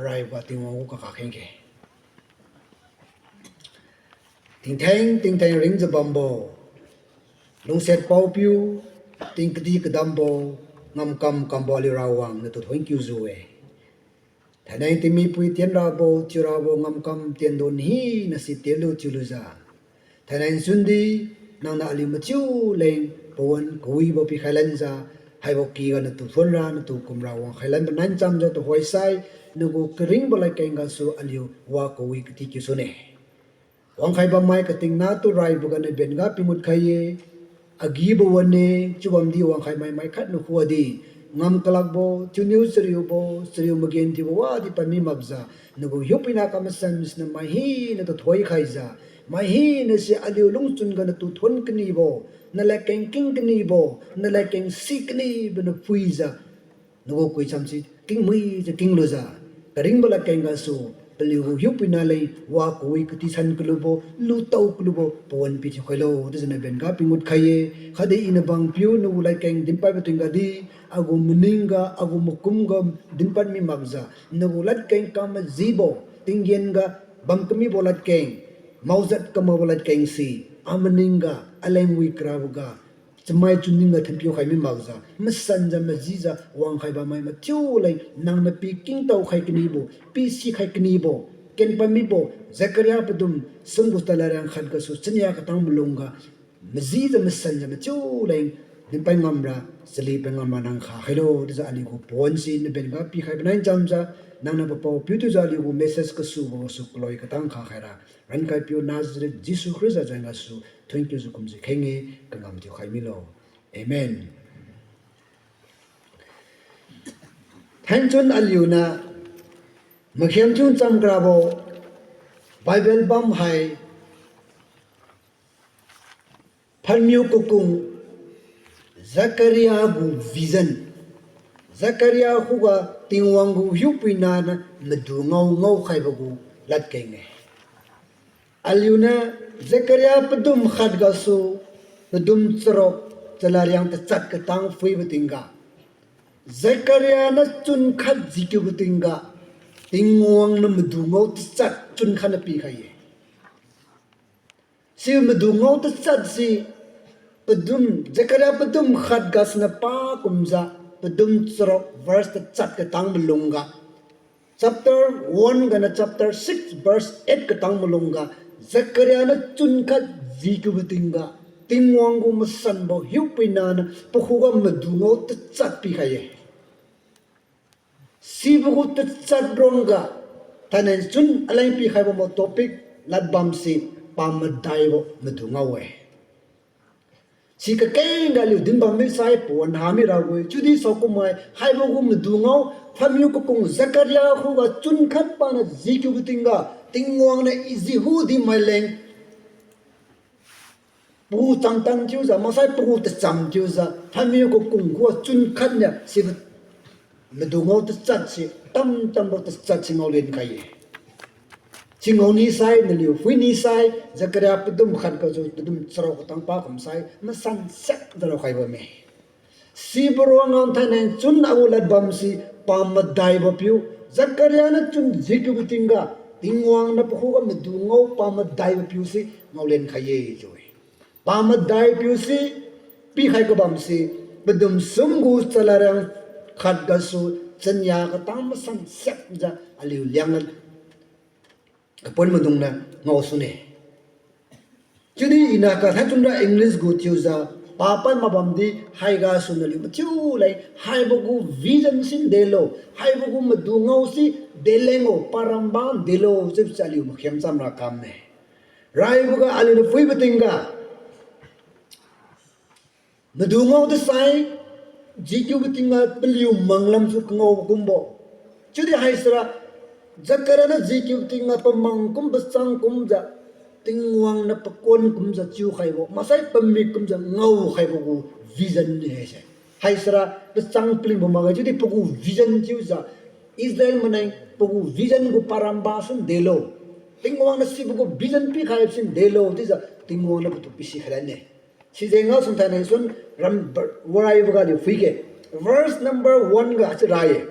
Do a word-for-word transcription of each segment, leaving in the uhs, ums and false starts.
Raiga Tingwang gu kakak kheng khe. Tingtheng tingtheng ringjiu bambo, lungsiat paopiu, ting kadi kadambo, ngamkam kambo aliu Rawang natu thuon kiujiu-e. Thainai tingmipui tienrabo, chiurabo, ngamkam tiendon hina si tienlu chiulujiu, thainai sundi nangniu aliu mathiu leng pawan kawibo pikhai lanjiu, haibo kyga natu thuonra natu kumra wangkhai lanbo nai nchamjiu tuhoisai, nagu karingbo ladkeng gasu aliu wa kawi katikiu sune. Wangkhai bammai katingna tu raiboga nabenga pingut khai-e. Agibo wan-e, chiubamdi wangkhai maimai khatniu khuga di, ngam kalakbo, thiuniu chariubo, chariu magenthiubo wadi padmi makjiu, nagu hiupuina kamasan siniu mai hina tuthoi khaijiu, mai hina si aliu lungchun ga natu thuon kanibo, naladkeng king kanibo, naladkeng si kanibo niu phuijiu, nagu kuicham si kingmuijiu kinglujiu, karingbo ladkeng gasu, paliugu hiupuina leng wa kawi katisan kalubo, lutao kalubo pawan pithiu khailo chiujiu nabenga pingut khai-e. Khatdi iniu bangpiu nagu ladkeng dinpadbo tingga di, agu maningga, agu makumga dinpad mi makjiu, nagu ladkeng kamajibo, tinggen ga bam kamibo ladkeng, maojat kamabo ladkeng si, amaningga, aleng wi karaboga, chamai chunning ga thinpiu khai mi makjiu, masanjiu majijiu wangkhai bammai mathiu leng nangniu pikingtao khai kanibo, pisikhai kanibo, kenpad mibo, Zechariah padum sumgu chalariang khat gasu chania katang malungga, majijiu masanjiu mathiu leng dinpai ngamra, chali pai ngamra nang kha khailo chiujiu aliugu pawan si nabenga pikhai banai nchamjiu, nangniu papao piu thiujiu aliugu message kasubo gasu kaloi katang kha khaira, rankhaipiu Nazareth Jesu Khrista jeng gasu thuon kiujiu kumjiu kheng-e, kangam thiukhai milo. Amen. Thainai chun aliuniu makhiam thiu ncham karabo Bible bam hai Phanmiu Kakung, Zechariah gu vision. Zechariah khuga Tingwang gu hiupuina niu madu ngao ngaokhaibo gu ladkeng-e. Aliuniu Zechariah padum khat gasu padum charuk, chalariang tachat katang phuibo tingga, Zechariah niu chun khat jikiubo tingga, Tingwang niu madu ngao tachat chun khat niu pikhai-e. Si madu ngao tachat si padum, Zechariah padum khat gasuniu pa kumjiu, padum charuk verse tachat katang malungga, chapter one ganiu chapter six verse eight katang malungga, Zechariah niu chun khat jikiubo tingga, Tingwang gu masanbo hiupuina niu pakhuga madu ngao tachat pikhai-e. Sibo gu tachat rongga, thainai chun aleng pikhai bambo topic ladbam si pamadaibo madu ngao-e. Si kakengga aliu dinbam misai pawan hami rabo-e, chiudi saokummai haibo gu madu ngao, Phanmiu Kakung Zechariah khuga chun khat paniu jikiubo tingga, Tingwang niu iji hu di maileng pagu changtan thiujiu, maksai pagu tacham thiujiu, Phanmiu Kakung khuga chun khat niu si madu ngao tachat si, tamtambo tachat si ngaolen khai-e. Si ngao nisai, naliu phui nisai, Zechariah padum khat gasu padum charuk katang pa kumsai masan siakjiu raokhai bamme. Sibo ruangga thainai chun agu ladbam si pamadaibo piu, Zechariah niu chun jikiubo tingga, Tingwang niu pakhuga madu ngao pamadaibo piu si ngaolen khai-e chiu-e. Pamadai piu si pikhai kabam si, padum sumgu chalariang khat gasu chania katang masan siakjiu aliu Liangmai kapon maidungniu ngao sune. Chiudi iniu kathan chunra English gu thiujiu papad mabamdi haigasu naliu mathiu leng haibo gu vision si delo, haibo gu madu ngao si deleng-o, paramba delo chiubo si aliu makhiam chamra kamme. Raiboga aliuniu phuibo tingga, madu ngao tasai, jikiubo tingga paliu manglamsu kangao kumbo. Chiudi haisira, Zechariah niu jikiubo tingga pamang kum pachang kumjiu, Tingwang niu pakuan kumjiu chiukhaibo, maksai pamik kumjiu ngaokhaibo gu vision ni haise. Haisira pachang palingbo makge chiudi pagu vision chiujiu, Israel maneng pagu vision gu paramba sin delo, Tingwang niu sibo gu vision pikhai sin delo chiujiu Tingwang niu patu pisi khaine. Sijeng gasu thainai sun ram, waraiboga aliu phuige. Verse number one ga chiu ra-e.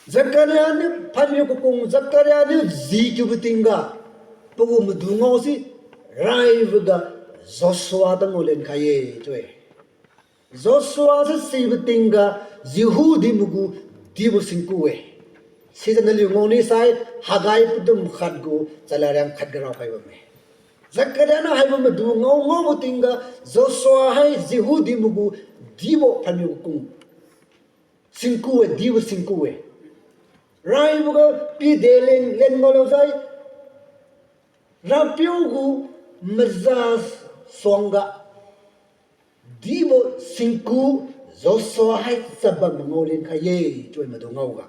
Zakaria niu phanmiu kakung, Zakaria niu ji kiubo tingga, pagu madu ngao si raiboga Joshua tu ngao lenkhai-e chiu-e. Joshua si sibo tingga Jehudi maigu dibo singku-e. Sijeng naliu ngao nisai Haggai padum khat gu chalariang khat ga raokhai bamme. Zakaria niu haibo madu ngao ngaobo tingga Joshua hai Jehudi maigu dibo phanmiu kakung singku-e, dibo singku-e. Raiboga pide len, len ngaolujiu, Rapiu gu maza suangga dibo singku Joshua hai chabam ngao lenkhai-e chiu-e madu ngaoga.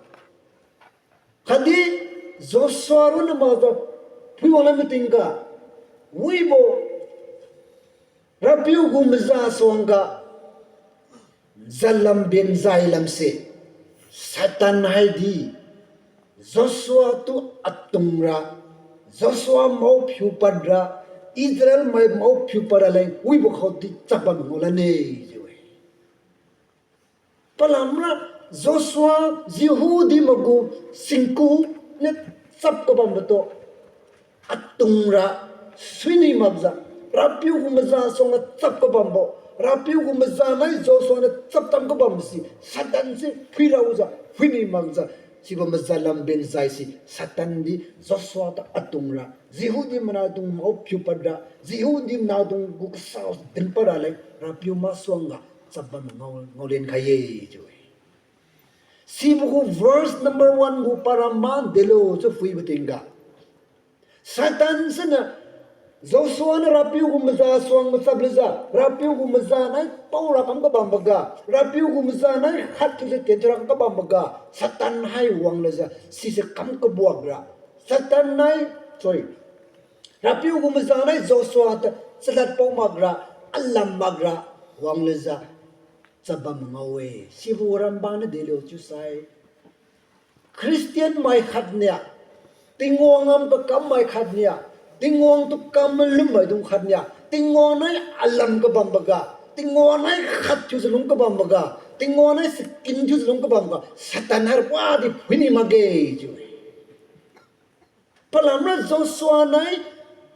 Khatdi Joshua ronna makjiu phuiwang lan matingga, wibo Rapiu gu maza suangga jatlam benzai lamse, Satan haidi Joshua tu atungra, Joshua mao phiupadra, Israel mai mao phiupadra leng wibo khaodi chabam ngao lan-e chiu-e. Palamra Joshua Jehudi maigu singku niu chap kabambo tu atungra, suini makjiu, Rapiu gu maza suangga chap kabambo, Rapiu gu maza nai Joshua niu chap tam kabambo si Satan si phuiraojiu, phuini makjiu, sibo maza lam benzai si Satan di Joshua tu atungra, Jehudi manadung mao phiupadra, Jehudi manadung gu kasa dinpadra leng Rapiu masuangga chabam ngao, ngao lenkhai-e chiu-e. Sibo gu verse number one gu paramba delo chiu phuibo tingga, Satan siniu Joshua niu Rapiu gu maza suang machap lujiu, Rapiu gu maza nai paora kam kabamboga, Rapiu gu maza nai khat thiujiu tien thiura kam kabamboga, Satan hai wanglujiu sise kam kabuakra, Satan nai, sorry, Rapiu gu maza nai Joshua tu chalad pao makra, alam makra wanglujiu chabam ngao-e. Sibo ramba niu delo chiusai, Christian mai khatnia, Tingwang ngam kakammai khatnia, Tingwang tu kam malum maidung khatnia, Tingwang nai alam kabamboga, Tingwang nai khat thiujiu lung kabamboga, Tingwang nai sakin thiujiu lung kabamboga Satan hai wadi phuini makge chiu-e. Palamra Joshua nai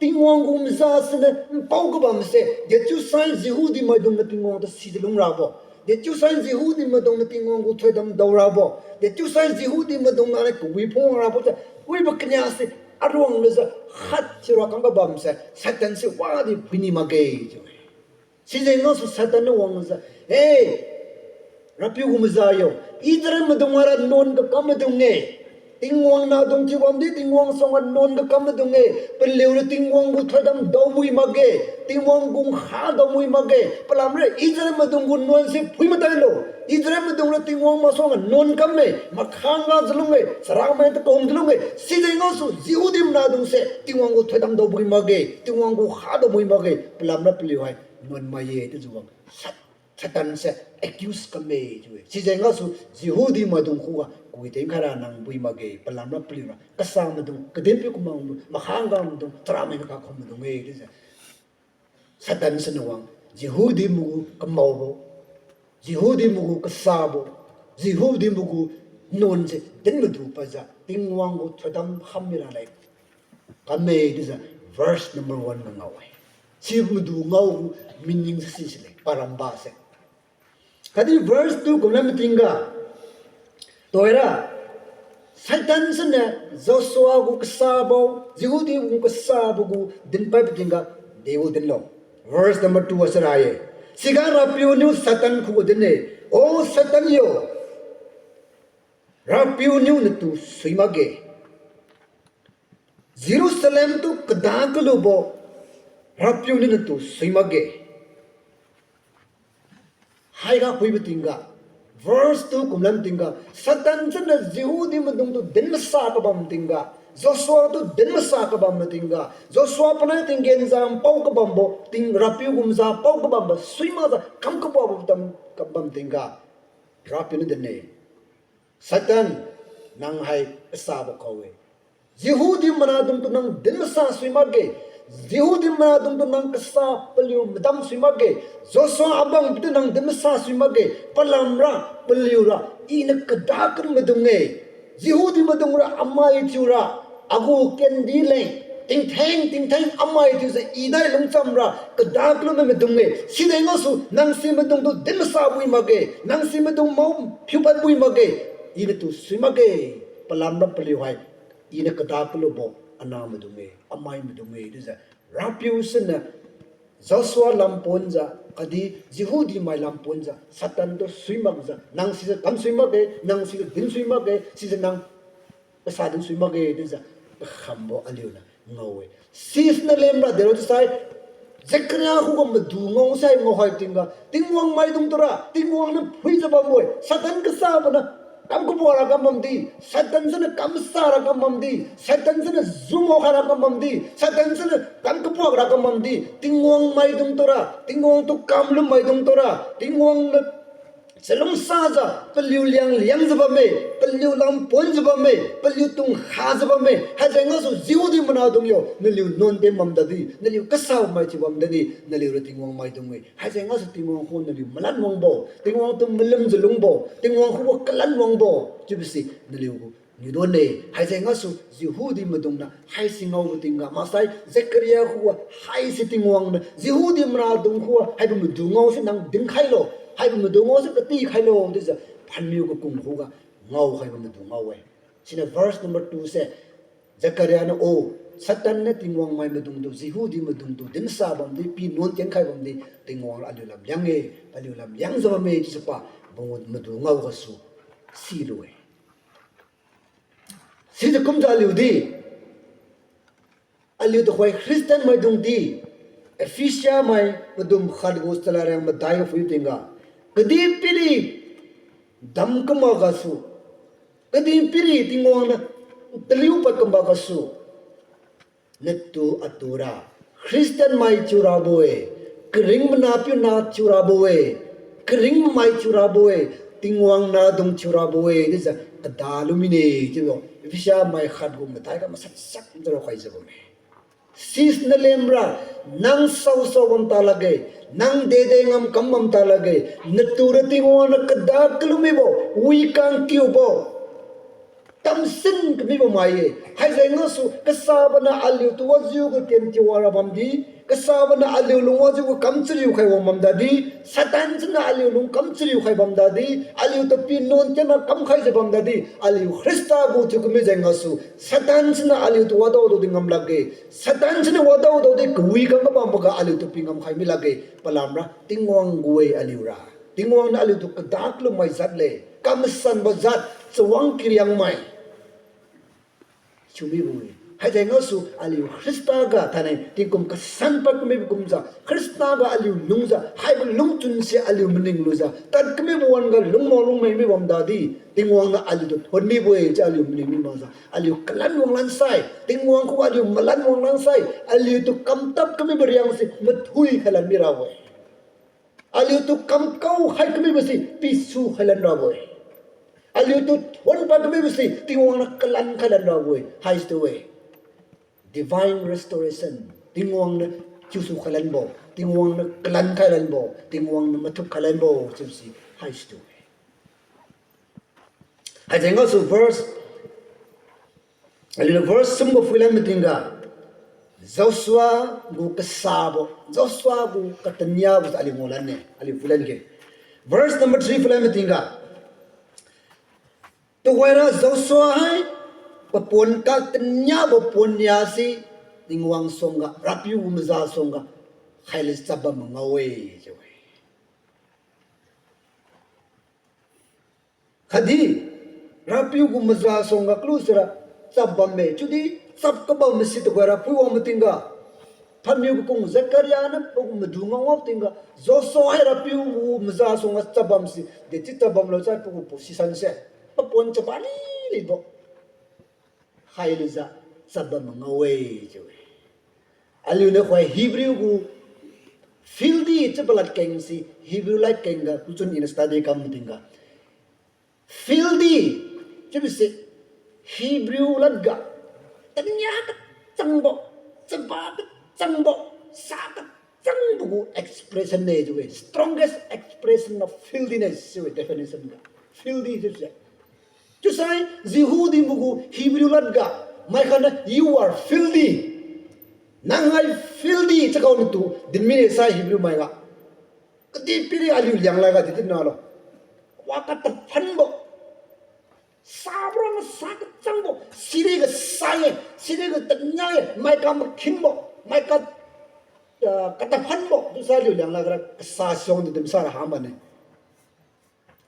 Tingwang gu maza siniu npao kabamse, dechiusai Jehudi maidungniu Tingwang tu sijiu lungrabo, dechiusai Jehudi maidungniu Tingwang gu thoidam daorabo, dechiusai Jehudi maidung nai kawi phungwang rabo chiu, wibo kania se aruang lujiu khat thiura kam kabamse Satan se wadi phuini makge chiu-e. Sijeng gasu Satan niu wangjiu, He, Rapiu gu maza yo, Israel maidung ara nuan kakam maidung-e. Tingwang nahdung thiubamdi Tingwang suangga nuan kakam maidung-e. Paliura Tingwang gu thoidam daowi makge, Tingwang gu nkha daowi makge. Palamra Israel maidung gu nuan se phui matailo. Israel maidungra Tingwang masuangga nuan kamme, makhangga jiu lung-e, charamai tu kahum jiu lung-e. Sijeng gasu Jehudi manadung se Tingwang gu thoidam daowi makge, Tingwang gu nkha daowi makge. Palamra paliu hai nuan mai-e chiujiu wang, Sat-, Satan se accuse kamme chiu-e. Sijeng gasu Jehudi maidung khuga kuiteng khaira nang bui makge, palamra paliura kasa maidung, kadinpiu kamang maidung, makhangga maidung, charamai kakhum maidung-e chiujiu Satan siniu wang, Jehudi maigu kamaobo, Jehudi maigu kasabo, Jehudi maigu nuan se din madu padjiu Tingwang gu thoidam kham mira leng kamme chiujiu verse number one ga ngao-e. Si madu ngao gu meaning se sisile paramba se. Khatdi verse two kumlan matingga, tuhoira, Satan siniu Joshua gu kasabo, Jehudi gu kasabo gu dinpad patingga, degu dinlo. Verse number two ga sara-e. Siga Rapiu niu Satan khuga din-e, O Satan yo, Rapiu niu natu sui makge. Jerusalem tu kada kalubo Rapiu niu natu sui makge. Haiga phuibo tingga, verse two kumlan tingga, Satan siniu Jehudi maidung tu din masa kabam tingga, Joshua tu din masa kabam tingga, Joshua panai tinggen za npao kabambo ting Rapiu gu maza pao kabambo sui makjiu kam kabuakbo tam kabam tingga, Rapiu niu din-e, Satan, nang hai kasabo khao-e. Jehudi manadung tu nang din masa sui makge. Jehudi manadung tu nang kasa paliu madam sui makge. Joshua abang pitu nang din masa sui makge. Palamra paliura Iniu kada kan maidung-e. Jehudi maidung ra amai thiura, agu kendi leng, tingtheng tingtheng amai thiujiu I nai lungcham ra kada kalummai maidung-e. Sijeng gasu nang si maidungtu dinmasa bui makge, nang si maidung mao phiupad bui makge, Iniu tu sui makge, palamra paliu hai, Iniu kada kalubo anah maidung-e, amai maidung-e chiujiu Rapiu siniu Joshua lamponjiu khatdi Jehudi mai lamponjiu Satan tu sui makjiu, nang sijiu kam sui makge, nang sijiu din sui makge, sijiu nang kasa din sui makge chiujiu pakhambo aliuniu ngao-e. Sisiniu lemra delo chiusai, Zechariah khuga madu ngao sai ngao hai tingga, Tingwang maidung tura Tingwang niu phuijiu bambo-e, Satan kasaboniu kam kabuak ra kam bamdi, Satan siniu kam sa ra kam bamdi, Satan siniu zu ngao khai ra kam bamdi, Satan siniu kam kabuak ra kam bamdi, Tingwang maidung tura, Tingwang tu kamlum maidung tura, Tingwang niu chalungsajiu paliu liang liangjiu bamme, paliu lamponjiu bamme, paliu tungkhajiu bamme. Haijeng gasu Jehudi manadung yo, naliu nuan ten bam tadi, naliu kasabo mai thiu bam tadi, naliura Tingwang maidung-e. Haijeng gasu Tingwang khuga naliu malan wangbo, Tingwang tu malumjiu lungbo, Tingwang khuga kalan wangbo chiubose naliu gu niudon-e. Haijeng gasu Jehudi maidungniu haisi ngaobo tingga, maksai Zechariah khuga haise Tingwang niu Jehudi manadung khuga haibo madu ngao se nang dinkhailo, haibo madu ngao se katikhailo chiujiu phanmiu kakung khuga ngaokhaibo madu ngao-e. Siniu verse number two se, Zechariah niu, O, Satan niu Tingwang mai maidungtu, Jehudi maidungtu dinsa bamdi, pi nuan tienkhai bamdi, Tingwang ra aliu lamliang-e, aliu lamliangjiu bamme chiujiu pa, pagu madu ngao gasu silu-e. Sijiu kumjiu aliudi, aliu tuhoi Christian maidungdi, Ephesia mai padum khat gu chalariang madai ga phui tingga, kadihpiri dam kamak gasu, kadihpiri Tingwang niu taliu pad kamak gasu, natu atura Christian mai thiurabo-e, karing mana piuna thiurabo-e, karing mai thiurabo-e, Tingwang nahdung thiurabo-e chiujiu kada lu mine chiubo Ephesia mai khat gu madai ga masan sak njiu raokhaijiu bamme. Sisiniu lemra, nang saosao bam ta lakge, nang dede ngamkam bam ta lakge, natura Tingwang niu kada kalu mibo, wi kang kiubo, tamsin kamibo mai-e. Haijeng gasu kasaboniu aliutu wajiu gu tien tiwa ra bamdi, kasaboniu aliu lung wajiu gu kam chariu khai wang bam tadi, Satan siniu aliu lung kam chariu khai bam tadi, aliutu pi nuan tienna kamkhaijiu bam tadi, aliu Khrista gu thiu kami jeng gasu, Satan siniu aliutu wadaodaodi ngam lakge, Satan siniu wadaodaodi kawi kang kabamboga aliutu pi ngamkhai mi lakge, palamra Tingwang gu-e aliura. Tingwang niu aliutu kada kalummai jat le, kamasanbo jat, chawang kiriangmai thiu mibo-e. Haijeng gasu aliu Khrista ga thainai tingkum kasan pad kamibo kumjiu, Khrista ga aliu lungjiu, haibo lungchun se aliu maning lujiu, tad kamibo wan-ga lungmao lungmai mi bam tadi, Tingwang niu aliutu thon mibo-e chiu aliu maning mi makjiu, aliu kalan wanglan sai, Tingwang khuga aliu malan wanglan sai, aliutu kamtap kamibo riang se mathui khailan mirabo-e. Aliutu kamkao khai kamibo se pisu khailan rabo-e. Aliutu thon pad kamibo se Tingwang niu kalan khailan rabo-e. Haisitu-e, divine restoration. Tingwang niu chiusu khailanbo, Tingwang niu kalan khailanbo, Tingwang niu mathuk khailanbo chiubo se haisitu-e. Haijeng gasu verse, aliuniu verse sum gu phuilan matingga, Joshua gu kasabo, Joshua gu kataniabo aliu ngaolan-e, aliu phuilan ge. Verse number three phuilan matingga, tuhoira Joshua hai papon kataniabo pon nia se Tingwang suangga, Rapiu gu maza suangga khaile chap bam ngao-e chiu-e. Khatdi Rapiu gu maza suangga kalu sira chap bamme, chiudi chap kabam masi tuhoira phuiwang matingga, phanmiu kakung Zechariah niu pagu madu ngao-ngao tingga, Joshua hai Rapiu gu maza suangga chap bam si, dechi chap bamlo sai pagu position se, papon chabani libo khailujiu chap bam ngao-e chiu-e. Aliuniu khoi Hebrew gu field di chiubo ladkeng si, Hebrew ladkeng ga kuchun ina study kam matingga, field di chiubo se Hebrew lad ga tania kachangbo, chaba kachangbo, sa kachangbo gu expression ne chiu-e, strongest expression of filthiness chiu-e definition ga. Filthy chiubo se Chiusai Jehudi maigu Hebrew ladga, mai khatniu, you are filthy. Nang hai filthy chakao natu dinmine sai Hebrew maiga. Kadihpiri aliu Lianglad ga didi nalo. Wa kataphanbo. Sabra masa kachangbo, siriga sai-e, siriga tania-e, maika makhinbo, maika, ah, kataphanbo, chiusai aliu Lianglad gara kasa suangdi dinsa ra hamane.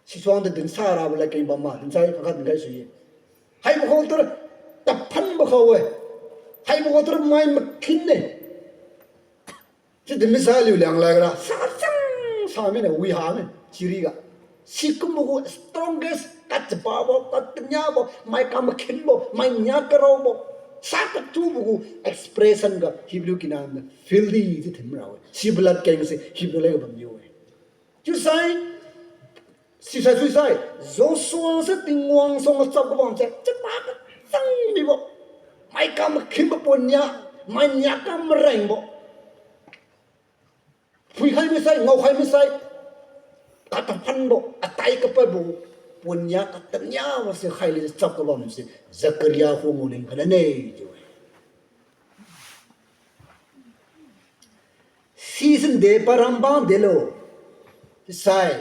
Sisuangdi dinsa rabo ladkeng bamma, dinsai kakhat dinkhai sui-e. Haibo khao tura taphanbo khao-e. Haibo khao tura mai makhin-e. Chiudi misa aliu Lianglad gara sachang sa mine, wi hane, siriga. Sikumbo gu strongest, kachababo, kataniabo, maika makhinbo, mai nia karaobo, sa katubo gu expression ga Hebrew kina niu filthy chiu thin mira-e. Sibo ladkeng se Hebrew lad ga bamniu-e. Chiusai, sisai suisai, Joshua se Tingwang suangga chap kabam se chapa kachang mibo, maika makhinbo pon nia, mai nia kamarengbo, phuikhai misai, ngaokhai misai, kataphanbo, atai kapadbo, pon nia kataniabo se khaile chap kabam se Zechariah khu ngao leng khaine chiu-e. Sisin de paramba delo. Sai,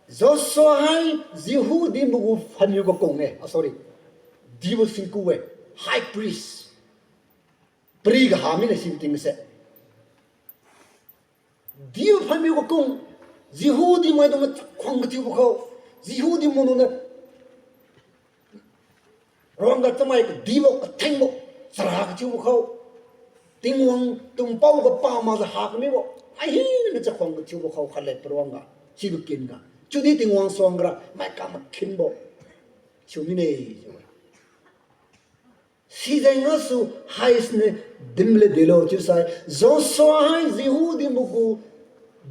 Joshua hai Jehudi maigu phaimiu kakung-e, ah, sorry, dibo singku-e, high priest. Pariga ha mine sibo tingse. Dibo phaimiu kakung, Jehudi maidung chakhuang kathiubo khao, Jehudi maidung niu ruangga chamai kadibo kathengbo chara kathiubo khao, Tingwang tumpao ga pamakjiu ha kamibo, mai hina chakhuang kathiubo khao khatle paruangga, sibo kin ga. Chiudi Tingwang suangga ra maika makhinbo thiu mine chiu-e. Sijeng gasu haisiniu dinle delo chiusai, Joshua hai Jehudi maigu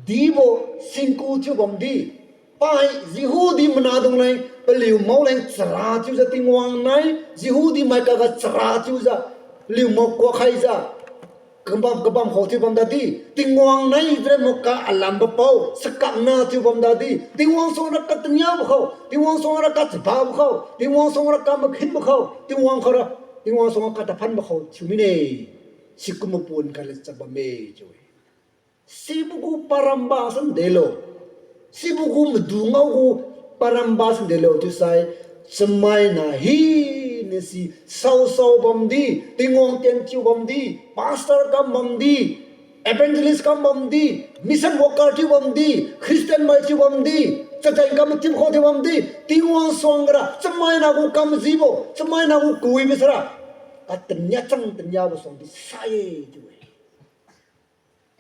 dibo singku thiu bamdi, pa hai Jehudi manadung leng paliu mao leng chara thiujiu Tingwang nai, Jehudi mai kaga chara thiujiu, liu mao kuak khaijiu, kabam, kabam khao thiu bam dadi, Tingwang nai Israel maka alambo pao sakakna thiu bam dadi, Tingwang suang ra kataniabo khao, Tingwang suang ra kachababo khao, Tingwang suang ra kamakhinbo khao, Tingwang khao ra, Tingwang suang kataphanbo khao thiu mine. Sikumbo pon khatle chap bamme chiu-e. Sibo gu paramba sin delo. Sibo gu madu ngao gu paramba sin delo chiusai, chamaina hina si saosao bamdi, Tingwang tien thiu bamdi, pastor kam bamdi, evangelist kam bamdi, mission worker thiu bamdi, Christian mai thiu bamdi, chacheng kam thiu khao thiu bamdi, Tingwang suangga ra chamaina gu kamjibo, chamaina gu kawibo sara, katania chang taniabo suangdi sa-e chiu-e.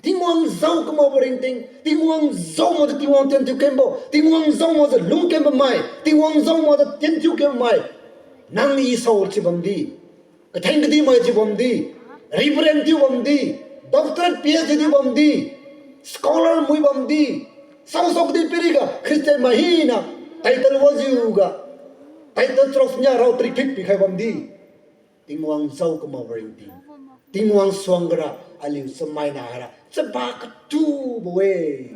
Tingwang jao kamakbo ringting, Tingwang jao makjiu Tingwang tien thiu kenbo, Tingwang jao makjiu lung kenbo mai, Tingwang jao makjiu tien thiu kenbo mai, nang i sao thiu bamdi, katheng kadih mai thiu bamdi, Reverend thiu bamdi, Doctorate, P H D thiu bamdi, scholar mui bamdi, saosao kadihpiriga Christian mai hina title wajiuga, title charuk nia rao tariphit pikhai bamdi, Tingwang jao kamakbo ringting, Tingwang suangga ra aliu chamaina haira chaba katubo-e.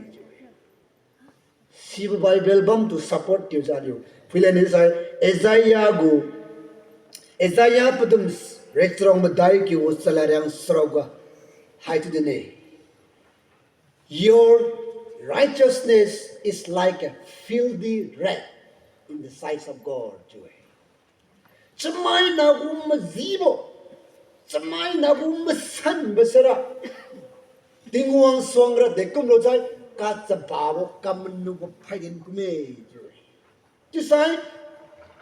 Sibo Bible bamtu support thiujiu aliu phuilan nisai, Isaiah gu, Isaiah padum rek charuk madai kiu chalariang saraoga haichiu dinne, Your righteousness is like a filthy rag in the sight of God chiu-e. Chamaina gu majibo, chamaina gu masanbo sara, Tingwang suangga ra dekumlo sai, kachababo kamanubo phaiden kumme chiu-e. Chiusai,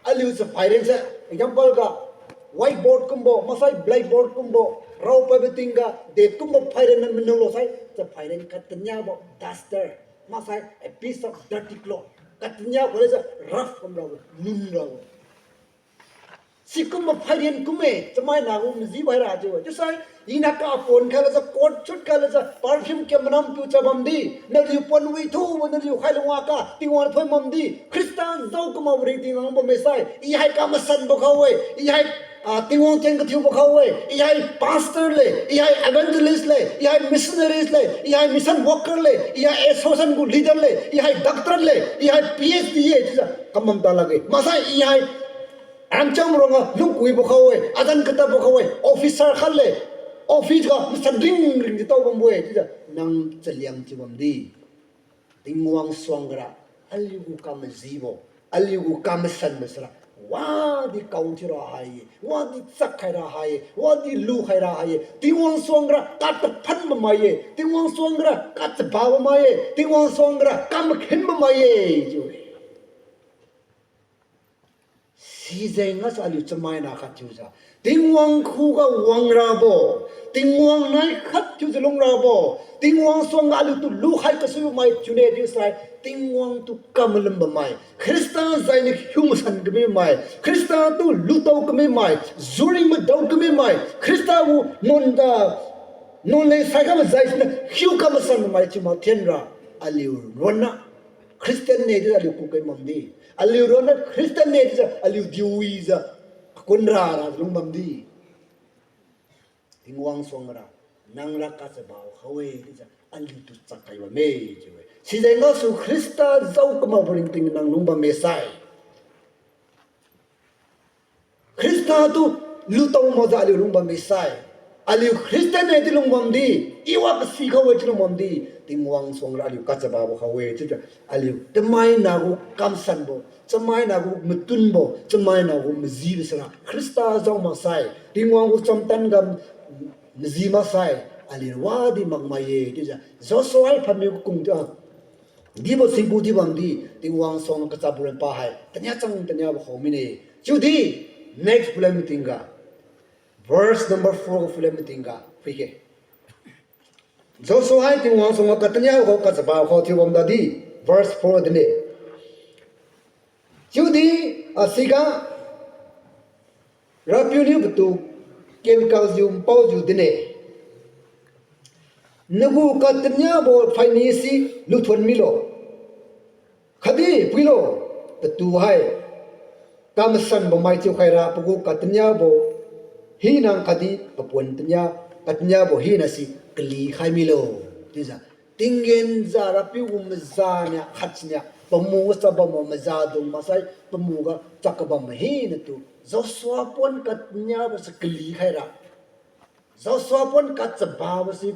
aliu chaphairen se, example ga, whiteboard kumbo, maksai blackboard kumbo, raopadbo tingga dekumbo phairen manulo sai, chaphairen kataniabo duster, maksai a piece of dirty cloth, katania khole jiu rough kumrabo, nunrabo. Sikumbo phairen kumme, chamaina gu majibo haira chiu-e. Chiusai, iniu kapon khailo jiu, coat suit khailo jiu, perfume ke manam piu cha bamdi, naliu pon withubo naliu khailo waka Tingwang thoi bamdi, Khrista jao kamakbo ringting langbo maksai, i hai kamasanbo khao-e, i hai, ah, Tingwang tien kathiubo khao-e, i hai pastor le, i hai evangelist le, i hai missionaries le, i hai mission worker le, i hai association gu leader le, i hai doctor le, i hai P H D-e chiujiu kamam ta lakge. Maksai i hai Ramcham rongga lungkuibo khao-e, azan katadbo khao-e, officer khat le, office ga masan ringring di tao bambo-e, chiujiu nang chaliang thiu bamdi. Tingwang suang gara, aliu gu kamajibo, aliu gu kamasanbo sira, wadi kao thiura hai-e, wadi chak khaira hai-e, wadi lu khaira hai-e, Tingwang suang gara kataphan bamai-e, Tingwang suang gara kachaba bamai-e, Tingwang suang gara kamakhin bamai-e, chiu-e. Sijeng gasu aliu chamaina khat thiujiu, Tingwang khuga wangrabo, Tingwang nai khat thiujiu lungrabo, Tingwang suangga aliutu lukhai kasuimai chiune chiusai, Tingwang tu kamalum bamai, Khrista jainiu hiu masan kamimai, Khrista tu lutao kamimai, juring madao kamimai, Khrista gu nuan, nuan leng saiga majai siniu hiu kamasan bamai chiu mathianra, aliu ronna Christian ne chiujiu aliu kukai bamdi. Aliu ronna Christian ne chiujiu aliu diuijiu, akunra ra lung bamdi. Tingwang suang ra, nang ra kachaba khao-e chiujiu aliutu chakkhai bamme chiu-e. Sijeng gasu Khrista jao kamakbo ringting nang lung bamme sai, Khrista tu lutao makjiu aliu lung bamme sai, aliu Christian ne chiu lung bamdi, iwa kasi khao-e chiu lung bamdi, Tingwang suang ra aliu kachababo khao-e chiujiu, aliu chamaina gu kamsanbo, chamaina gu matunbo, chamaina gu majibo sira Khrista jao maksai, Tingwang gu chamtan ga maji maksai, aliu wadi makmai-e chiujiu Joshua hai phanmiu kung chiu, dibo singku di bamdi, Tingwang suang kachabo ran pa hai tania chang taniabo khao mine. Chiudi, next phuilan matingga, verse number four ga phuilan matingga phuige. Joshua hai Tingwang suangga kataniabo khao kachaba khao thiu bam dadi, verse four dinne. Chiudi, asiga RAPIU niu patu Gilgal jiu npaojiu dinne, nagu kataniabo phaini si luthon milo, khatdi phuilo, patu hai kamasan bammai thiukhaira pagu kataniabo hina khatdi papuan tania, kataniabo hina si kalikhai milo. Chiujiu, tinggenjiu RAPIU gu maza nia khat siniu pamu ga chap bambo mazadung maksai pamu ga chap kabam hinatu Joshua puan kataniabo si kalikhaira, Joshua puan kachababo si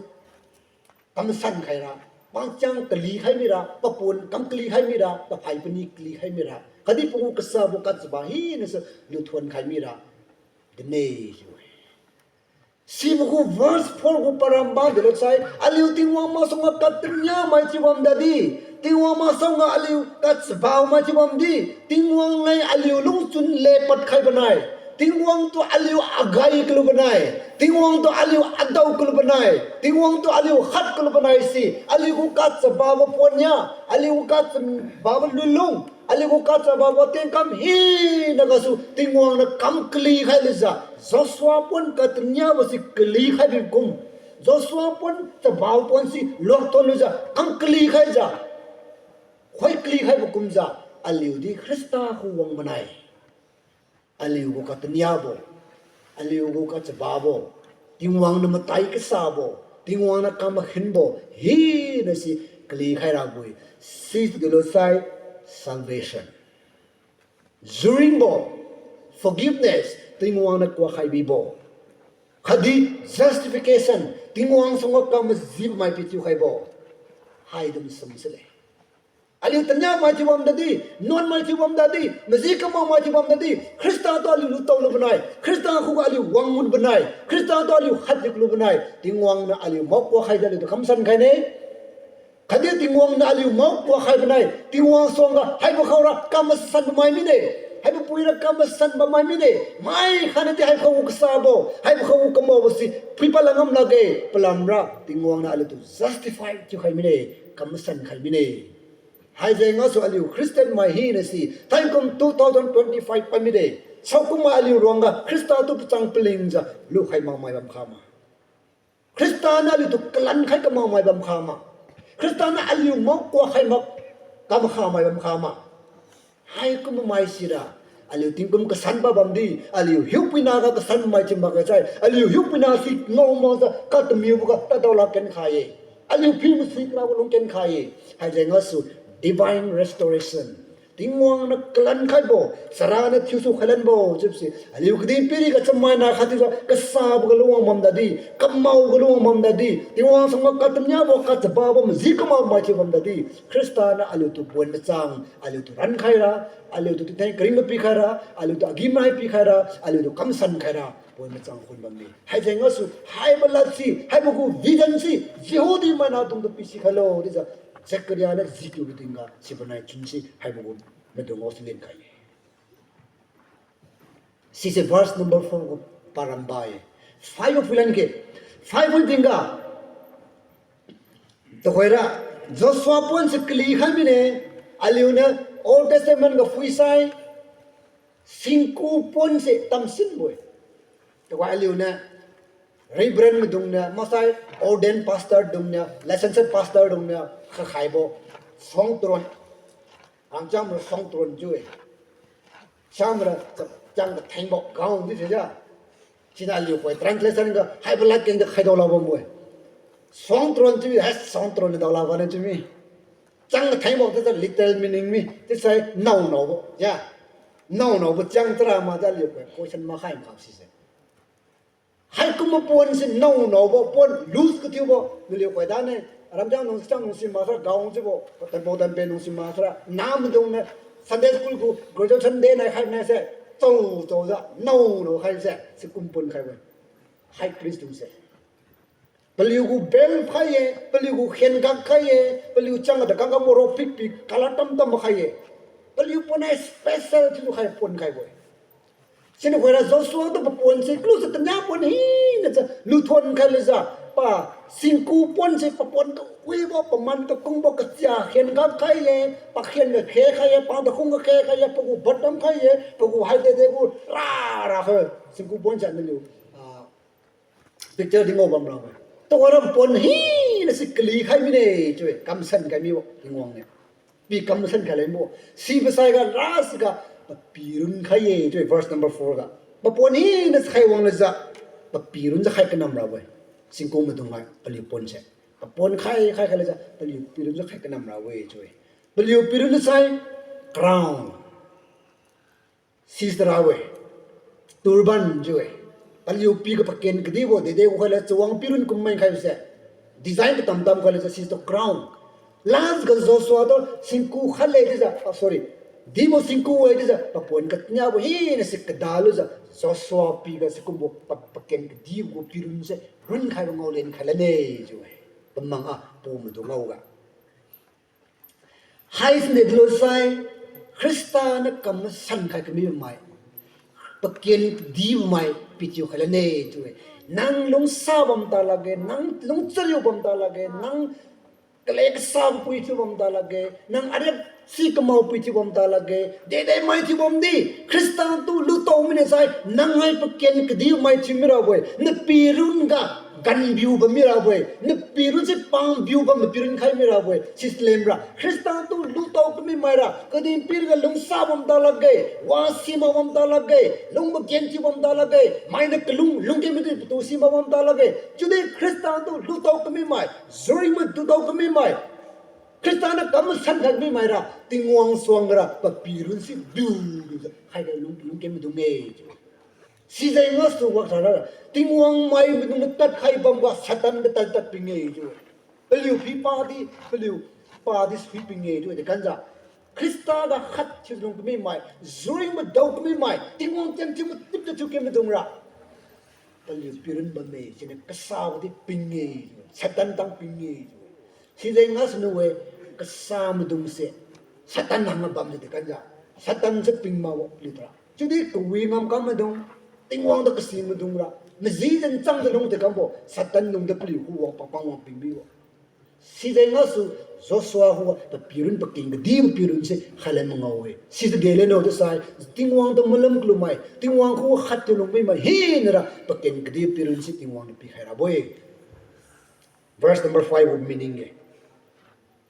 kamsan khaira, pangchang kalikhai mira, papuan kam kalikhai mira, paphai pani kalikhai mira, khatdi pagu kasabo kachaba hinase luthon khai mira dinne chiu-e. Sibo gu verse four gu paramba delo sai, aliu Tingwang masuangga kataniamai chiu bam dadi, Tingwang masuangga aliu kachabamai chiu bamdi, Tingwang nai aliu lungchun lepad khai banai, Tingwang tu aliu agai kalu banai, Tingwang tu aliu adao kalu banai, Tingwang tu aliu khat kalu banai si, aliu gu kachababo puan nia, aliu gu kachababo lunlung, aliu gu kachababo tienkam hina gasu Tingwang niu kam kalikhai lujiu, Joshua puan kataniabo si kalikhai bikum, Joshua puan chababo puan si luakton lujiu kam kalikhaijiu, khoi kalikhaibo kumjiu, aliudi Khrista khu wang banai, aliu gu kataniabo, aliu gu kachababo, Tingwang niu matai kasabo, Tingwang niu kam makhinbo hina si kalikhai rabo-e. Situ delo sai salvation, juringbo, forgiveness, Tingwang niu kuakhai bibo, khatdi justification, Tingwang suangga kam majibo mai pithiu khaibo, haidung sum sile. Aliu taniamai thiu bam dadi, nuanmai thiu bam dadi, maji kamakmai thiu bam dadi, Khrista tu aliu lutao lu banai, Khrista khuga aliu wang mun banai, Khrista tu aliu khat lik lu banai, Tingwang niu aliu mao kuakhai di aliutu kamsan khaine. Khatdi Tingwang niu aliu mao kuakhai banai, Tingwang suangga haibo khaora kam masan bammai mine, haibo puira kam masan bammai mine, mai khanadi haibo khao gu kasabo, haibo khao gu kamaobo si phuipad langam lakge, palamra Tingwang niu aliutu justify thiukhai mine, kam masan khai mine. Haijeng gasu aliu Christian mai hina si thaikum two thousand twenty-five pad mide, saokum mai aliu ruangga Khrista tu pachang palingjiu lukhai makmai bam khama, Khrista niu aliutu kalan khai kamakmai bam khama, Khrista niu aliu mao kuakhai mak kam khamai bam khama. Haikum mai sira, aliu tingkum kasan pa bamdi, aliu hiupuina ga kasan mai thiu makga sai, aliu hiupuina si ngao makjiu katamiuboga tadao lak ken khai-e. Aliu phi masi karabo lung ken khai-e. Haijeng gasu divine restoration, Tingwang niu kalan khaibo, chara niu thiusu khailanbo chiubose aliu kadihpiriga chamaina khat thiujiu kasabo ga lungwang bam tadi, kamao ga lungwang bam tadi, Tingwang sangga katamiabo kachababo maji kamao mai thiu bam tadi, Khrista niu aliutu pon machang, aliutu rankhaira, aliutu tingtheng karingbo pikhaira, aliutu agi-manai pikhaira, aliutu kamsan khaira, pon machang khun bamme. Haijeng gasu haibo ladsi, haibo gu vision se, Jehudi maina dungtu pisikhailo chiujiu Zechariah niu jikiubo tingga sibo nai chunse haibo gu maidung gasu lenkhai-e. Sise verse number four gu paramba-e. Five gu phuilan khe. Five gu tingga tuhoira Joshua ponse kali khai mine, aliuniu Old Testament ga phuisai singku ponse tamsinbo-e. Tuhoi aliuniu Reverend maidungniu, maksai ordained pastor dungniu, licensed pastor dungniu khakhaibo suang taron. Rangcham ra suang taron chiu-e. Siam ra chang kathengbo gown chiu-e ja. Siniu aliu khoi translation ga haibo ladkeng tu khaidao lak bambo-e. Suang taron chiu-e, hai suang taron daolak bane chiu mi. Chang kathengbo chiujiu literal meaning mi chiusai naonaobo ja. Naonaobo chang chara majiu aliu khoi question makhai makha sise. Haikumbo ponse naonaobo pon loose kathiubo naliu khoi dane. Aram chang nung chang nung si maksara gown chiubo, tanpao tanpe nung si maksara namaidungniu Sunday school gu graduation day nai khai nai se, chao chaojiu naonao khaise sikum pon khaibo-e. High priest dungse paliu gu belt khai-e, paliu gu khenkak khai-e, paliu chang ada kangkam ro pikpik color tamtam khai-e. Paliu pon hai special thiutu khai pon khaibo-e. Siniu khoira Joshua tu paponse kalu sa tania pon hinajiu luthon khailujiu, pa singku ponse papon kawibo, paman kakungbo, kachia khenkak khai-e, pakhen ga khe khai-e, pa takung ga khe khai-e, pagu bottom khai-e, pagu hai dede gu rara khai singku ponse naliu, ah, picture di ngao bamrabo-e. Tuhoira pon hina si kali khai mine chiu-e, kamsan khai mibo Tingwang niu. Pi kamsan khai lengbo. Sibo saiga last ga papirun khai-e chiu-e, verse number four ga. Papon hina si khai wanglujiu papirun jiu khai kanam rabo-e. Singku maidung hai paliu ponse papon khai khai khailujiu paliu pirun jiu khai kanam rabo-e chiu-e. Paliu pirun sai crown sisara-e, turban chiu-e. Paliu piga paken kadibo dede gu khaila chawang pirun kummai khaibose, design katam tam khailujiu situ crown. Last ga Joshua tu singku khatle chiujiu, ah, sorry, dibo singku-e chiujiu papon katniabo hina si kadalujiu Joshua piga sikumbo pa- paken kadibo gu pirunse runkhaibo ngao lenkhai lane chiu-e. Pamang a pu maidung ngao ga Haisiniu delo sai, Khrista niu kam masan khai kamibo mai, paken kadibo mai pithiu khai lane chiu-e. Nang lungsa bam ta lakge, nang lungchariu bam ta lakge, nang kale kasabo pui thiu bam ta lakge, nang ariak si kamao pui thiu bam ta lakge, dedemai thiu bamdi Khrista tu lutao mine sai, nang hai paken kadibo mai thiu mirabo-e, napirun ga ganbiu bam mirabo-e, napirun se pangbiu bam napirun khai mirabo-e, sislem ra Khrista tu lutao kami maira, kadihpiriga lungsa bam ta lakge, wa simak bam ta lakge, lung paken thiu bam ta lakge, mainiu kalung lungke midi patu simak bam ta lakge, chiudi Khrista tu lutao kami mai, juring madutao kami mai, Khrista niu kam masan khai kami maira Tingwang suang ra papirun si biu biujiu khai kalung lungke maidung-e chiu. Sijeng gasu waksara Tingwang mai maidung tad khai bamga Satan tad tad ping-e chiu. Paliu phi padi, paliu padi sui ping-e chiu de kanjiu. Khrista ga khat thiu lung kami mai, juring madao kami mai, Tingwang tian thiu matip thiu kami maidung ra paliu pirun bamme, siniu kasabo di ping-e, Satan tang ping-e. Sijeng gasuniu-e, kasa maidungse Satan hangga bamjiu de kanjiu. Satan se ping makbo paliu tura. Chiudi kawi ngamkam maidung, Tingwang tu kasi maidung ra maji jan changjiu lung de kambo Satan lungdi paliu khuga papang wang ping mibo. Sijeng gasu Joshua khuga papirun paken kadibo pirun se khailai mangao-e. Sijiu de leno chiusai, Tingwang tu malum kalumai, Tingwang khuga khat thiu lung mimai hinara paken kadibo pirun se Tingwang niu pikhai rabo-e. Verse number five gu meaning-e.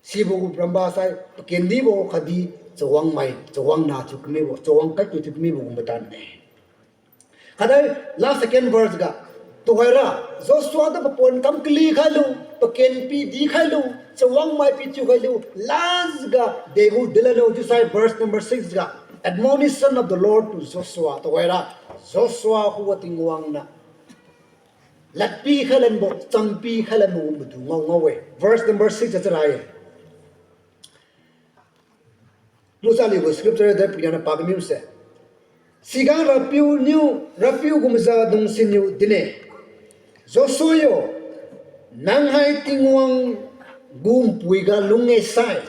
Sibo gu ramba sai pakendibo khatdi chawangmai, chawang na thiu kamibo, chawang khat thiu kamibo gu madan-e. Khatdi last second verse ga, tuhoira Joshua tu papon kam kali khailu, paken pidi khailu, Chawang mai pithiu khailiu, last ga degu dilanlo chiusai verse number six ga, admonition of the Lord to Joshua. Tuhoira, Joshua khuga Tingwang niu ladpi khailanbo, champi khailanbo madu ngao ngao-e. Verse number six ga chara-e. Lusa aliugu scripture de puinaniu pakamiu se. Siga RAPIU niu, RAPIU gu mazadung siniu dinne, Joshua yo, nang hai Tingwang gu npuiga lung-e sai,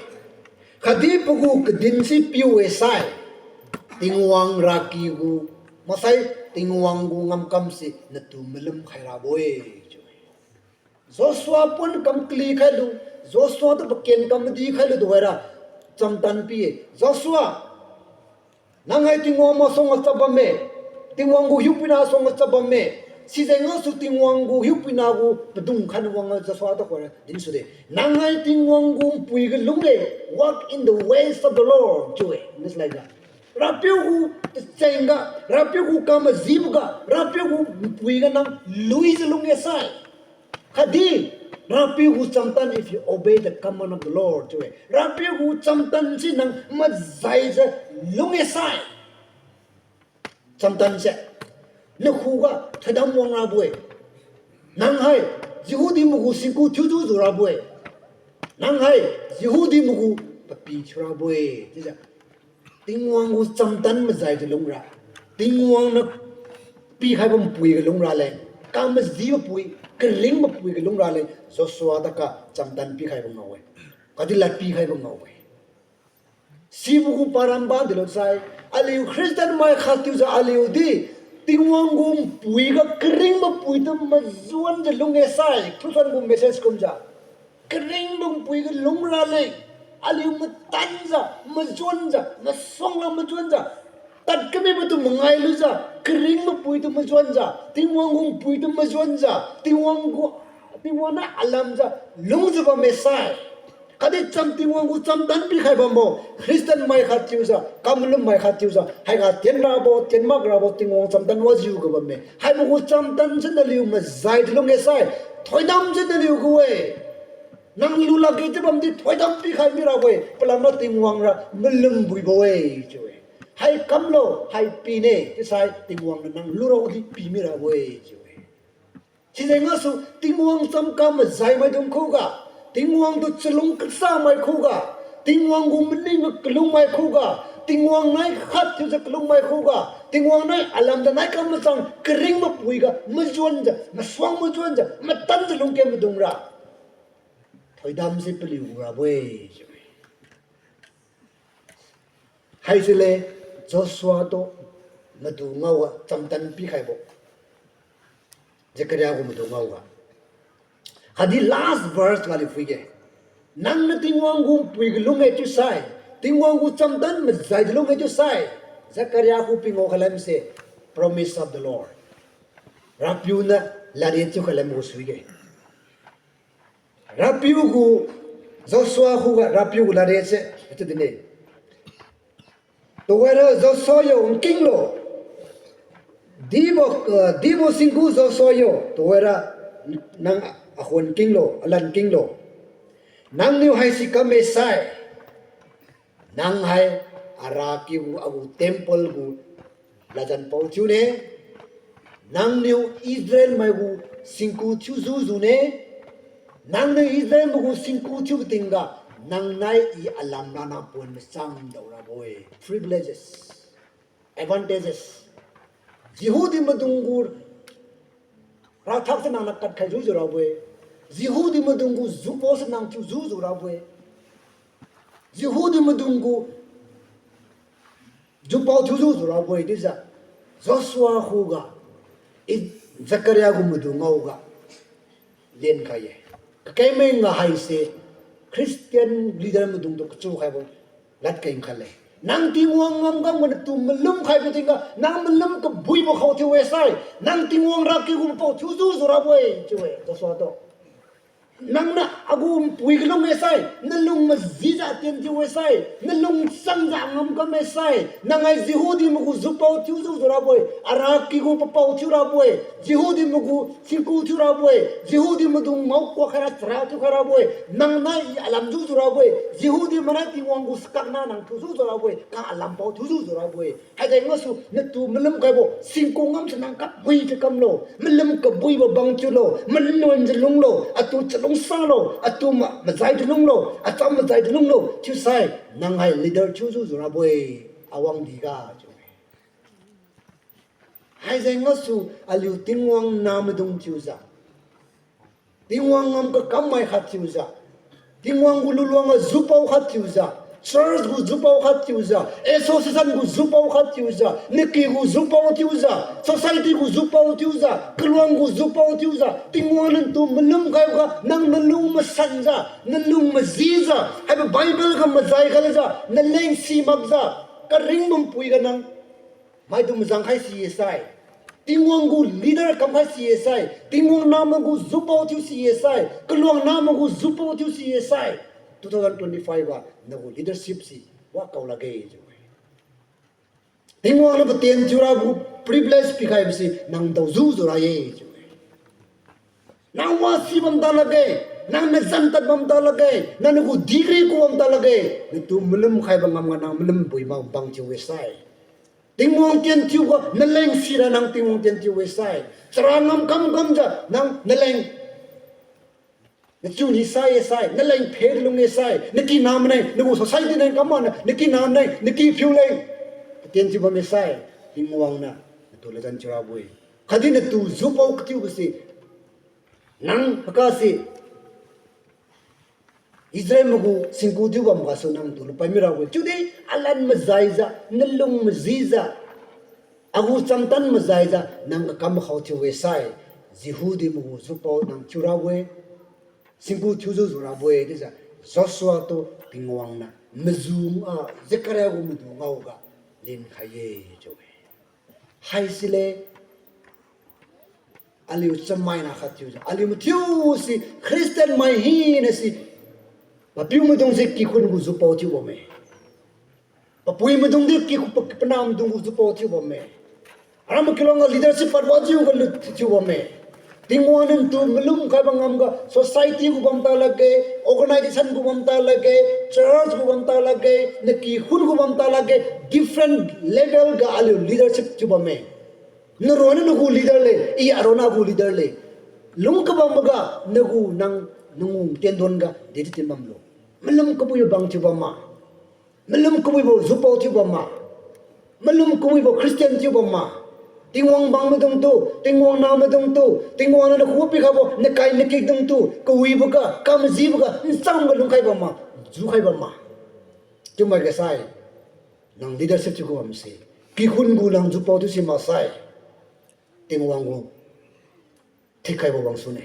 khatdi pagu kadin si piu-e sai, Tingwang raky gu, maksai Tingwang gu ngamkam se natu malum khairabo-e chiu-e. Joshua pon kam kali khailu, Joshua tu paken kam madi khailu tuhoira, chamtan pi-e. Joshua, nang hai Tingwang masuangga chap bamme, Tingwang gu hiupuina suangga chap bamme, sijeng gasu Tingwang gu hiupuina gu padung khan wang Joshua tuhoira dinsude. Nang hai Tingwang gu npuiga lung-e, walk in the ways of the Lord chiu-e, English laiga. RAPIU gu tacheng ga, RAPIU gu kamajibo ga, RAPIU gu npuiga nang luijiu lung-e sai, khatdi RAPIU gu chamtan, if you obey the command of the Lord chiu-e, RAPIU gu chamtan si nang majaijiu lung-e sai, chamtan se nakhuga thoidam wangrabo-e. Nang hai Jehudi maigu singku thiujiu rabo-e. Nang hai Jehudi maigu papi thiurabo-e chiujiu, Tingwang gu chamtan majaijiu lungra, Tingwang niu pikhaibo npuiga lungra leng, kamajibo pui, karingbo puiga lungra leng Joshua taga chamtan pikhaibo ngao-e, khatdi lad pikhaibo ngao-e. Sibo gu paramba dilo sai, aliu Christian mai khat thiujiu aliudi Tingwang gu npuiga karingbo puitu majuanjiu lung-e sai, Christian gu message kumjiu, karingbo npuiga lungra leng, aliu matanjiu, majuanjiu, masuangga majuanjiu, tad kamibo tu mangai lujiu, karingbo puitu majuanjiu, Tingwang gu npuitu majuanjiu, Tingwang gu, Tingwang niu alamjiu lungjiu bamme sai, khatdi cham Tingwang gu chamtan pikhai bambo Christian mai khat thiujiu, kamalum mai khat thiujiu, haiga tienrabo, tienmakrabo Tingwang chamtan wajiu ga bamme. Haibo gu chamtan si naliu majaijiu lung-e sai, thoidam si naliu gu-e. Nang lu lakge chiu bamdi thoidam pikhai mirabo-e, palamra Tingwang ra malum buibo-e chiu-e. Hai kamlo, hai pine chiusai Tingwang niu nang lurao di pi mirabo-e chiu-e. Sijeng gasu Tingwang chamka majai maidung khuga, Tingwang tu chalung kasa mai khuga, Tingwang gu maning kalung mai khuga, Tingwang nai khat thiujiu kalung mai khuga, Tingwang nai alamjiu nai kam machang karingbo puiga majuanjiu, masuang majuanjiu, matanjiu lungken maidungra thoidam si paliu rabo-e chiu-e. Haisile Joshua tu madu ngaoga chamtan pikhaibo, Zechariah gu madu ngaoga. Khatdi last verse ga aliu phuige. Nangniu Tingwang gu npuiga lung-e chiusai, Tingwang gu chamtan majaijiu lung-e chiusai, Zechariah khu pi ngao khalamse, promise of the Lord. RAPIU niu ladriat thiu khalam gu suige. RAPIU gu, Joshua khuga RAPIU gu ladriat se chiu dinne. Tuhoira Joshua yo nkinglo. Dibo, ah, dibo singku Joshua yo, tuhoira nang akhuan nkinglo, alan nkinglo. Nangniu haisi kamme sai, nang hai araky gu agu temple gu ladjan pao thiune. Nangniu Israel mai gu singku thiujiu june. Nangniu Israel mai gu singku thiubo tingga, nang nai I alamra nang pon machang daorabo-e. Privileges, advantages. Jehudi maidung gu rathak se nangniu kadkhaijiu jiu rabo-e. Jehudi maidung gu jupao se nang thiujiu jiu rabo-e. Jehudi maidung gu jupao thiujiu jiu rabo-e chiujiu Joshua khuga, I, Zechariah gu madu ngaoga lenkhai-e. Kakheng meng ga haise Christian leader maidung tu kachu khaibo ladkeng khat le. Nang Tingwang ngamkam ganiu tu malum khaibo tingga, nang malum kabuibo khao thiu-e sai, nang Tingwang raky gu pao thiujiu jiu rabo-e chiu-e Joshua tu. Nangniu agu npui kalung-e sai, nalung majijiu tien thiu-e sai, nalung changjiu ngamkam-e sai, nang hai Jehudi maigu jupao thiujiu jiurabo-e, ara kigu papao thiurabo-e, Jehudi maigu singku thiurabo-e, Jehudi maidung ngao kuak khaira chara thiukhai rabo-e, nang nai I alamjiu jiurabo-e, Jehudi mainiu Tingwang gu sakakna nang thiujiu jiurabo-e, ka alampao thiujiu jiurabo-e. Haijeng gasu natu malum khaibo singku ngamse nang kabuijiu kamlo, malum kabuibo bang thiulo, manuanjiu lunglo, atu chalung sanglo, atu ma- majaijiu lunglo, acham majaijiu lunglo chiusai, nang hai leader thiujiu jiurabo-e, awangdi ga chiu-e. Haijeng gasu aliu Tingwang namaidung thiujiu, Tingwang ngam kakammai khat thiujiu, Tingwang gu luluang ga jupao khat thiujiu, church gu jupao khat thiujiu, association gu jupao khat thiujiu, naky gu jupao thiujiu, society gu jupao thiujiu, kaluang gu jupao thiujiu, Tingwang natu malum khaiboga nang nalung masanjiu, nalung majijiu, haibo Bible ga majai khailujiu, naleng simakjiu, karing bam puiga nang maidung mazang khai si-e sai, Tingwang gu leader kamkhai si-e sai, Tingwang namai gu jupao thiu si-e sai, kaluang namai gu jupao thiu si-e sai, two thousand twenty-five ga nagu leadership se wakao lakge chiu-e. Tingwang niu patien thiurabo privilege pikhaibo se nang daojiu jiura-e chiu-e. Nang wasi bam ta lakge, nang nazan tad bam ta lakge, nang nagu degree ku bam ta lakge, natu malum khaibo ngamga nang malum bui mak bang thiu-e sai, Tingwang tien thiuga naleng sira nang Tingwang tien thiu-e sai, chara ngamkam kamjiu nang naleng nachiu ni sai-e sai, naleng phe lung-e sai, naky namai ne, nagu society ne kamane, naky namai ne, naky phiu leng patien thiu bamme sai, Tingwang niu natu ladjan thiurabo-e. Khatdi natu jupao kathiubo se, nang haka se Israel maigu singku thiu bam gasu nangtu lupai mirabo-e. Chiudi alan majaijiu, nalung majijiu, agu chamtan majaijiu nang kakam khao thiu-e sai, Jehudi maigu jupao nang thiurabo-e, singku thiujiu jiurabo-e chiujiu Joshua tu Tingwang niu maju a Zechariah gu madu ngaoga lenkhai-e chiu-e. Haisile aliu chamaina khat thiujiu, aliu mathiu se Christian mai hina se, papiu maidung se kikhun gu jupao thiu bamme. Papui maidung di kikhun, pa- panah maidung gu jupao thiu bamme. Aram kiluang ga leadership pad wajiu ga lut thiu bamme. Tingwang niu natu malum khaibo ngamga society gu bam ta lakge, organisation gu bam ta lakge, church gu bam ta lakge, nakikhun gu bam ta lakge, different level ga aliu leadership thiu bamme. Naronna nagu leader le, i aronna agu leader le. Lung kabamboga nagu nang nanggu tiendon ga dedi tin bamlo. Malum kabuibo bang thiu bamma. Malum kabuibo jupao thiu bamma. Malum kabuibo Christian thiu bamma. Tingwang bang maidungtu, Tingwang nah maidungtu, Tingwang niu nakhu pikhaibo nakai nakikdungtu kawiboga, kamajiboga, nchamga lungkhai bamma, jukhai bamma. Chiumai gasai, nang leadership thiu ku bamse, kikhun gu nang jupao thiu si maksai, Tingwang gu thikkhaibo wangsune.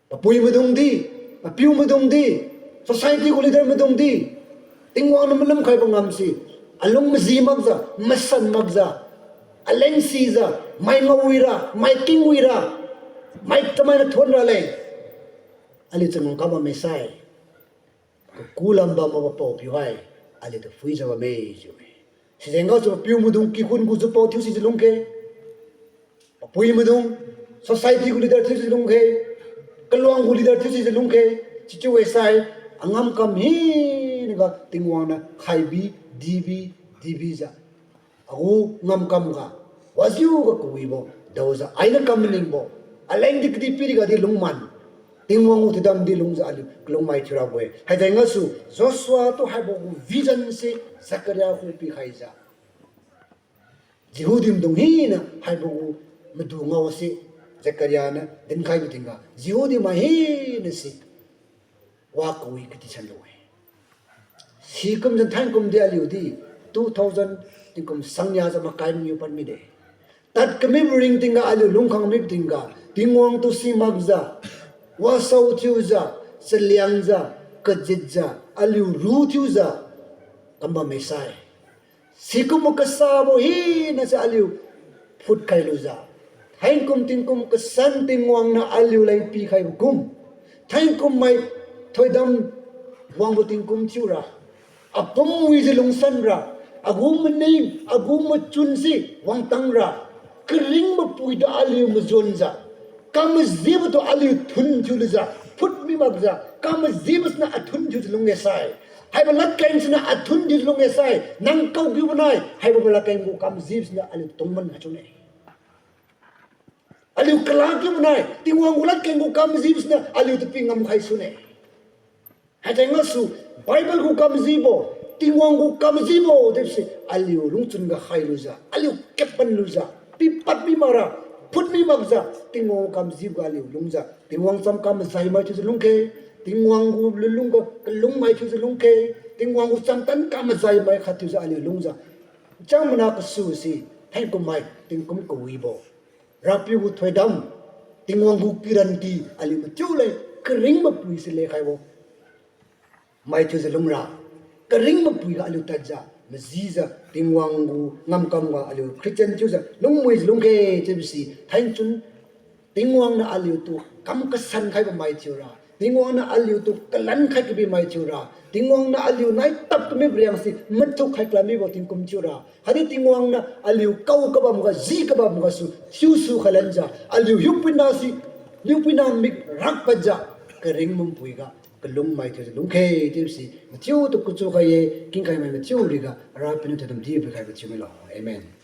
Papui maidung di, papiu maidung di, society gu leader maidung di, Tingwang niu malum khaibo ngamse, alung maji makjiu, masan makjiu, aleng sijiu, mai ngao wira, mai king wira, mai chamai na thuon raleng, aliu changam kam bamme sai, kaku lam bam mabo paopiu hai, aliutu phuijiu bamme chiu-e. Sijeng gasu papiu maidung kikhun gu jupao thiu sijiu lungkhe, papui maidung society gu leader thiu sijiu lungkhe, kaluang gu leader thiu sijiu lungkhe, sichiu-e sai, angam kam hinaga Tingwang niu khaibi, dibi, dibijiu agu ngamkam ga, wajiuga kawibo daojiu, ainiu kam maningbo, aleng di kadihpiriga di lungman, Tingwang gu thoidam di lungjiu aliu kalungmai thiurabo-e. Haijeng gasu Joshua tu haibo gu vision se Zechariah khu pikhaijiu, Jehudi maidung hina haibo gu madu ngao se Zechariah niu dinkhaibo tingga, Jehudi mai hina se wa kawi katisan lu-e. Sikum janthan kum di aliu di, two thousand tingkum sangnia jiu makai mangiu pad mide. Tad kamibo ringtingga aliu lungkhang mibo tingga, Tingwang tu simakjiu, wasao thiujiu, chaliangjiu, kajitjiu, aliu ru thiujiu kam bamme sai. Sikumbo kasabo hina se aliu phutkhai lujiu, thengkum tingkum kasan Tingwang niu aliu leng pikhaibo kum, Thaikum mai thoidam wangbo tingkum thiura, apum wijiu lungsanra, agu maning, agu machunse wangtangra, karing mapuitu aliu majuanjiu, kamajibotu aliu thun thiulujiu, phut mi makjiu, kamajibo siniu athun thiujiu lung-e sai. Haibo ladkeng siniu athun thiujiu lung-e sai. Nang kaokiubo nai, haibo ladkeng gu kamajibo siniu aliu tungman haichiune. Aliu kala kiubo nai, Tingwang gu ladkeng gu kamajibo siniu aliutu pi ngamkhai sune. Haicheng gasu, Bible gu kamajibo, Tingwang gu kamajibo chiubose aliu lungchun ga khailujiu, aliu kapban lujiu, pipad mi makra, phut mi makjiu, Tingwang gu kamajibo ga aliu lungjiu, Tingwang cham kamajai mai thiujiu lungkhe, Tingwang gu lunlung ga kalung mai thiujiu lungkhe, Tingwang gu chamtan kamajai mai khat thiujiu aliu lungjiu, chang mana kasuse, thaikum mai tingkum kawibo, Rapiu gu thoidam, Tingwang gu kiranti aliu mathiu leng karing mapui si lekhaibo mai thiujiu lungra, karing mapui ga aliu tadjiu, majijiu Tingwang gu ngamkam ga aliu Christian thiujiu lungmuijiu lungkhe chiubose, thaichun Tingwang niu aliutu kam kasan khaibo mai thiura, Tingwang niu aliutu kalan khai kabi mai thiura, Tingwang niu aliu nai tap kamibo riangse mathuk khai kala mibo tingkum thiura, khatdi Tingwang niu aliu kao kabam ga, ji kabam gasu thiusu khailanjiu, aliu hiupuina si, hiupuina mik rakpadjiu, karing mapui ga kalung mai thiujiu lungkhe chiubose mathiutu kachu khai-e. Kingkhai mai mathiu riga Rapiu niu thoidam di pikhaibo thiu milo. Amen.